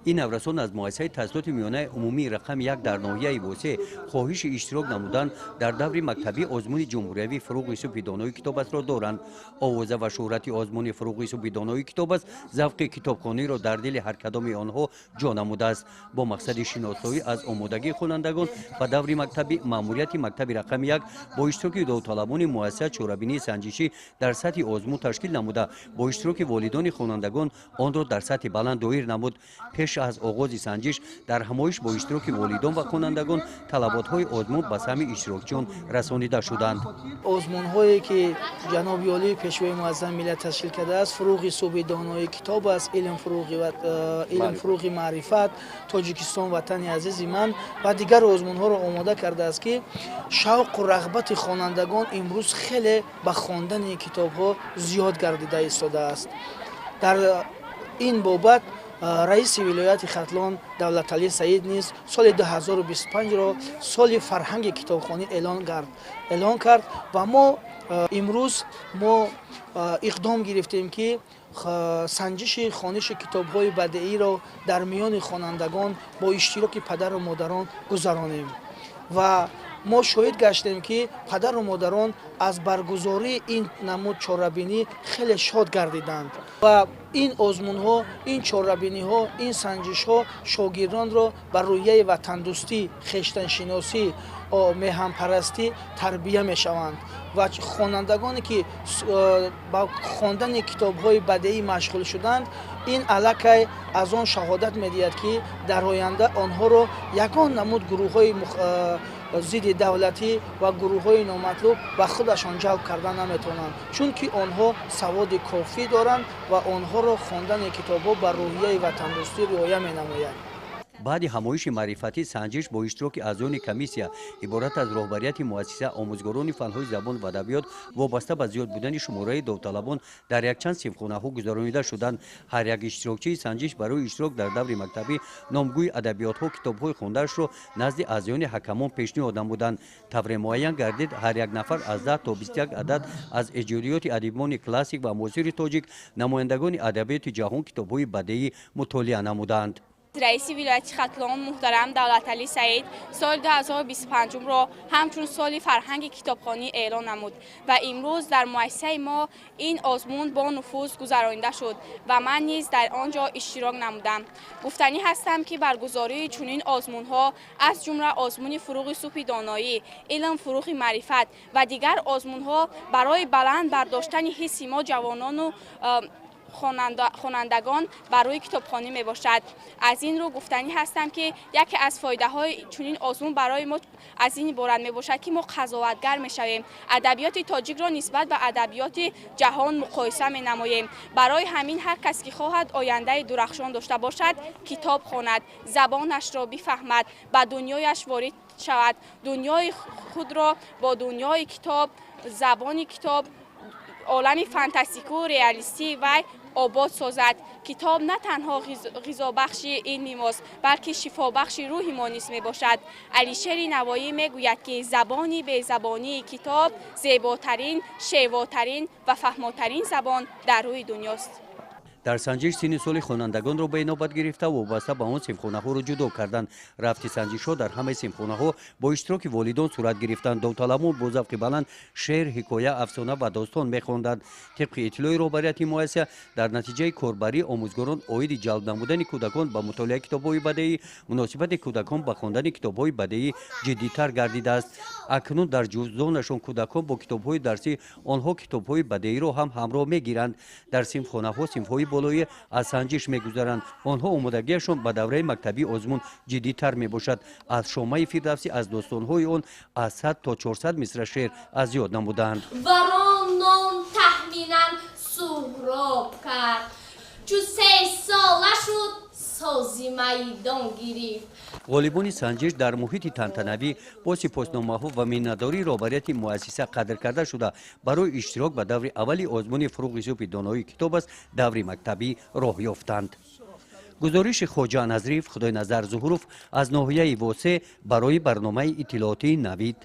Ин наврасон аз муассисаи таҳсилоти миёнаи умумии рақами 1 дар ноҳияи Восеъ хоҳиши иштирок намудан дар даври мактабии озмуни ҷумҳуриявии «Фурӯғи субҳи донои китоб астро» доранд. Овоза ва шӯҳрати озмуни «Фурӯғи субҳи донои китоб аст» завқи китобхониро дар дили ҳар кадоми онҳо ҷо намудааст. Бо мақсади шиносоӣ аз омодагии хонандагон ба даври мактабӣ, маъмурияти мактаби рақами 1 бо иштироки довталабони муассиса чорабинии санҷишӣ дар сатҳи озмун ташкил намуда, бо иштироки волидони хонандагон онро дар сатҳи баланд доир намуд. Пеш аз оғози санҷиш дар ҳамоиш бо иштироки волидон ва хонандагон талаботҳои озмун ба самъи иштирокчиён расонида шуданд. Озмунҳое ки ҷаноби олӣ, Пешвои муаззами миллат ташкил кардааст, «Фурӯғи субҳи донои китоб аст», «Илм фурӯғи маърифат», «Тоҷикистон ватани азизи ман» ва дигар озмунҳоро омода кардааст, ки шавқу рағбати хонандагон имрӯз хеле ба хондани китобҳо зиёд гардида истодааст. Дар ин бобат раиси вилояти Хатлон Давлаталӣ Саид низ соли 2025-ро соли фарҳанги китобхонӣ эълон кард ва мо имрӯз мо иқдом гирифтем, ки санҷиши хониши китобҳои бадеиро дар миёни хонандагон бо иштироки падару модарон гузаронем. Ва мо шоҳид гаштем, ки падару модарон аз баргузории ин намуд чорабинӣ хеле шод гардиданд ва ин озмунҳо, ин чорабиниҳо, ин санҷишҳо шогирдонро ба рӯҳияи ватандӯстӣ, хештаншиносӣ, меҳанпарастӣ тарбия мешаванд. Ва хонандагоне ки ба хондани китобҳои бадеӣ машғул шуданд, ин аллакай аз он шаҳодат медиҳад, ки дар оянда онҳоро ягон намуд гурӯҳҳои зидди давлатӣ ва гурӯҳҳои номатлуб ба худашон ҷалб карда наметавонанд, чунки онҳо саводи кофӣ доранд ва онҳоро хондани китобҳо ба рӯҳияи ватандӯстӣ риоя менамояд. Баъди ҳамоиши маърифатӣ санҷиш бо иштироки аъзоёни комиссия, иборат аз роҳбарияти муассиса, омӯзгорони фанҳои забон ва адабиёт, вобаста ба зиёд будани шумораи довталабон дар якчанд синфхонаҳо гузаронида шуданд. Ҳар як иштирокчии санҷиш барои иштирок дар даври мактабӣ номгӯи адабиётҳо, китобҳои хондаашро назди аъзоёни ҳакамон пешниҳод намуданд. Тавре муайян гардид, ҳар як нафар аз 10 то 21 адад аз эҷодиёти адибони классик ва муосири тоҷик, намояндагони адабиёти ҷаҳон китобҳои бадеӣ мутолиа намуданд. Раиси вилояти Хатлон муҳтарам Давлаталӣ Саид соли 2025-ро ҳамчун соли фарҳанги китобхонӣ эълон намуд ва имрӯз дар муассисаи мо ин озмун бо нуфуз гузаронида шуд ва ман низ дар он ҷо иштирок намудам. Гуфтанӣ ҳастам, ки баргузории чунин озмунҳо, аз ҷумла озмуни «Фурӯғи субҳи доноӣ», «Илм фурӯғи маърифат» ва дигар озмунҳо, барои баланд бардоштани ҳисси мо, ҷавонону хонандагон бар рӯи китобхонӣ мебошад. Аз ин рӯ гуфтанӣ ҳастам, ки яке аз фоидаҳои чунин озмун барои мо аз ин иборат мебошад, ки мо қазоватгар мешавем, адабиёти тоҷикро нисбат ба адабиёти ҷаҳон муқоиса менамоем. Барои ҳамин ҳар кас ки хоҳад ояндаи дурахшон дошта бошад, китоб хонад, забонашро бифаҳмад, ба дунёяш ворид шавад, дунёи худро бо дунёи китоб, забони китоб, олами фантастику реалистии вай обод созад. Китоб на танҳо ғизобахши илми мост, балки шифобахши рӯҳи мо низ мебошад. Алишери Навоӣ мегӯяд, ки забони безабонии китоб зеботарин, шевотарин ва фаҳмотарин забон дар рӯи дунёст. Дар санҷиш синни соли хонандагонро ба инобат гирифта, вобаста ба он синфхонаҳоро ҷудо карданд. Рафти санҷишҳо дар ҳамаи синфхонаҳо бо иштироки волидон сурат гирифтанд. Довталабон бо завқи баланд шеър, ҳикоя, афсона ва достон мехонданд. Тибқи иттилои роҳбарияти муассиса, дар натиҷаи корбарии омӯзгорон оиди ҷалб намудани кӯдакон ба мутолиаи китобҳои бадеӣ, муносибати кӯдакон ба хондани китобҳои бадеӣ ҷиддитар гардидааст. Акнун дар ҷуздонашон кӯдакон бо китобҳои дарсӣ онҳо китобҳои бадеиро ҳам ҳамроҳ мегиранд. Дар синфхонаҳо синфҳои болоӣ аз санҷиш мегузаранд. Онҳо омодагиашон ба давраи мактабии озмун ҷиддитар мебошад. Аз Шомаи Фирдавсӣ, аз достонҳои он аз 100 то 400 мисра шеър аз ёд намуданд. Варон ном таҳминан Суҳроб кард. Чу 3 сола шуд, сози майдон гирифт. Ғолибони санҷиш дар муҳити тантанавӣ бо сипосномаҳо ва миннатдории роҳбарияти муассиса қадр карда шуда, барои иштирок ба даври аввали озмуни «Фурӯғи субҳи донои китоб аст» даври мактабӣ роҳ ёфтанд. Гузориши Хоҷа Назриев, Худойназар Зуҳуров аз ноҳияи Восеъ барои барномаи иттилоотии «Навид».